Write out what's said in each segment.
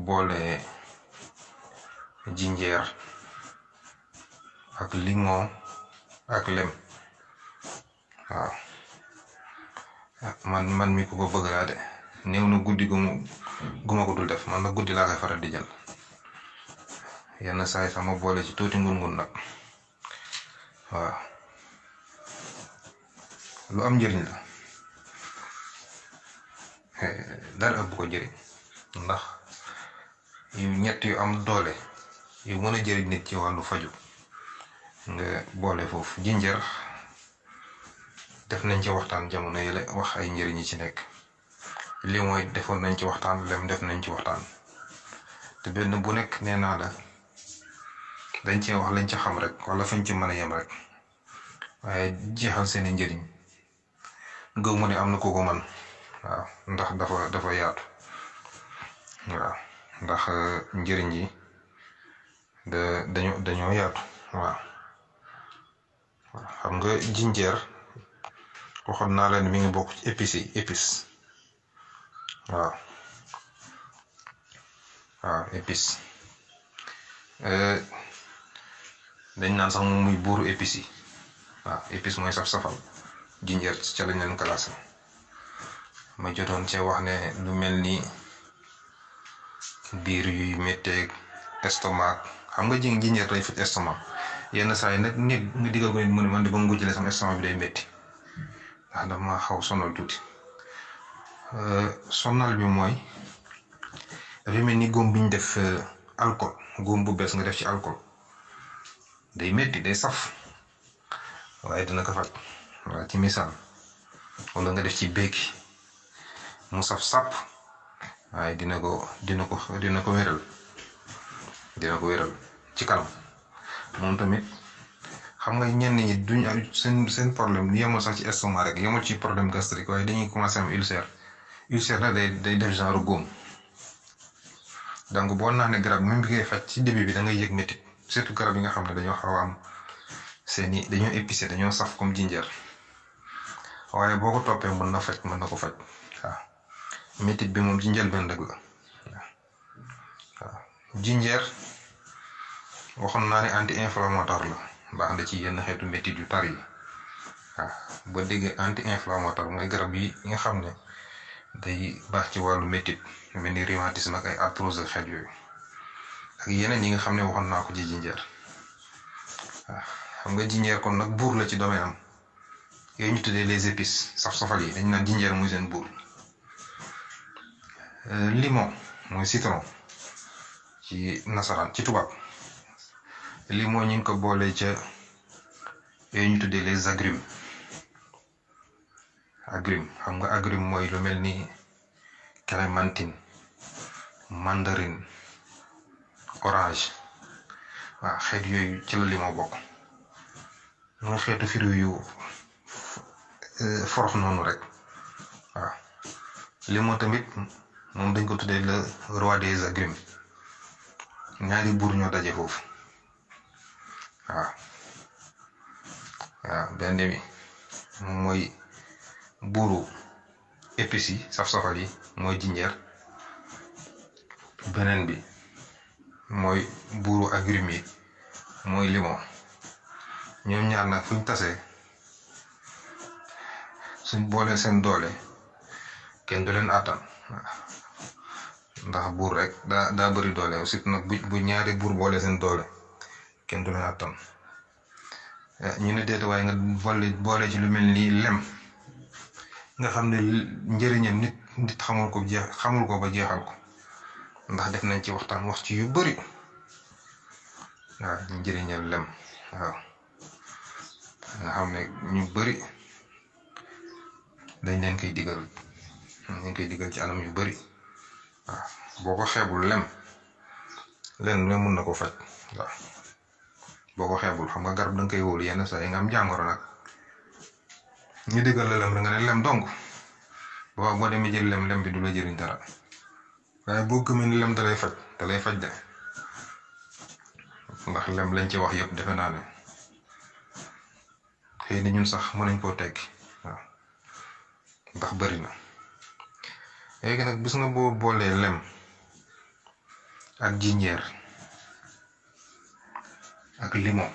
boole jinjeer ak limon ak lem. waaw man mi ko bëgg laa de néew na guddi gu ma ko dul def man nag guddi laa koy faral di jël yenn saa yi sama boole ci tuuti ngun-ngun nag. waaw lu am njëriñ la dara ëpp ko njëriñ ndax yu ñett yu am doole yu mën a jëriñ nit ci wàllu faju nga boole foofu. jinjeer def nañ ci waxtaan jamono yële wax ay njëriñ yi ci nekk. li mooy defoon nañ ci waxtaan. lem def nañ ci waxtaan te benn bu nekk nee naa la dañ cee wax lañ ci xam rek wala fañ ci mën a yem rek waaye jeexal seeni njëriñ gëw mu ne am na ko man. waaw ndax dafa yaatu. waaw ndax njëriñ yi dañoo yaatu. waaw xam nga jinjeer waxoon naa leen mi ngi bokk ci épice. waaw épice dañ naan sax moom muy buuru épice yi. waaw épice mooy saf-safal. jinjeer ca lañ leen classé. ma jotoon cee wax ne lu mel ni biir yuy métteeg estomac xam nga jinjeer day faj estomac yenn saa yi nag nit nga digal ko nit mu ne man de ba mu gujjale sama estomac bi day métti ndax dama xaw sonal tuuti. sonal bi mooy dafa mel ni góom bi ñu def alcool góom bu bees nga def ci alcool day métti day saf waaye dina ko faj. waaye ci misaal wala nga def ci béeki mu saf sàpp waaye dina ko wéral. dina ko wéral ci kanam. moom tamit xam nga ñenn ñi duñ seen problème yemul sax ci estomac rek yemul ci problème gastrique waaye dañuy commencé am ulcère nag day def genre góom. donc boo naanee garab même bi ngay faj ci début bi da ngay yëg métit surtout garab yi nga xam ne dañoo xaw a am dañoo épicé dañoo saf comme jinjeer waaye boo ko toppee mën na ko faj. waaw métit bi moom ci njëlbeen rek la. waaw jinjeer waxoon naa ne anti-inflammatoire la baax na ci yenn xeetu métit yu tar yi. waaw boo déggee anti-inflammatoire mooy garab yi nga xam ne day baax ci wàllu métit mel ni rhumatisme ak ay arthrose xeet yooyu ak yeneen yi nga xam ne waxoon naa ko ci jinjeer. waaw xam nga jinjeer kon nag buur la ci domaine am yooyu ñu tuddee les épices saf-safal yi dañ naan jinjeer muy seen buur. limon mooy citron ci nasaraan ci tubaab. limon ñu ngi ko boolee ca yooyu ñu tuddee les agrumes. xam nga agrume mooy lu mel ni clémentine mandarine orange. waaw xeet yooyu ci la limon bokk. mooy xeetu fruit yu forox noonu rek. waaw limon tamit moom dañ ko tuddee le roi des agrumes. ñaari buur ñoo daje foofu. waaw benn bi moom mooy buuru épices yi saf-safal yi mooy jinjeer. beneen bi mooy buuru agrumes yi mooy limon. ñoom ñaar nag fuñ tasee suñ boole seen doole kenn du leen àttan. ndax buur rek daa bëri doole aussi nag bu ñaari buur boole seen doole kenn du leen àttan. ñu ne déet waaye nga boole ci lu mel ni lem nga xam ne njëriñam nit xamul ko ba jeexal ko ndax def nañ ci waxtaan wax ci yu bëri. waaw njëriñal lem. waaw nga xam ne ñu bëri dañ leen koy digal ci anam yu bëri. waaw boo ko xeebul lem mën na ko faj. waaw boo ko xeebul xam nga garab da nga koy wóolu yenn saa yi nga am jàngoro nag ñu digal la lem rek nga ne lem donc boo demee jël lem bi du la jëriñ dara waaye boo gëmee ni lem da lay faj de ndax lem lañ ci wax yëpp defe naa ne xëy na ñun sax mën nañ koo tekki. waaw ndax bëri na léegi nag bis nga boo boolee lem ak jinjeer ak limon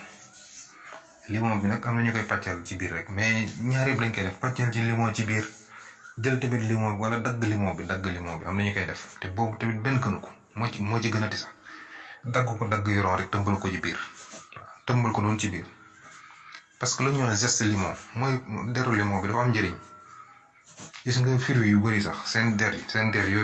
bi nag am na ñu koy pàccal ci biir rek mais ñaar yëpp lañ koy def pàccal ci limon ci biir jël tamit limon bi wala dagg limon bi am na ñu koy def te boobu tamit benn kënu ko moo ci gën a ti sax dagg ko dagg yoroon rek tëmbal ko ci biir waaw tëmbal ko noonu ci biir parce que lu ñu wax zeste limon mooy deru limon bi dafa am njëriñ gis nga fruits yu bëri sax seen der yooyu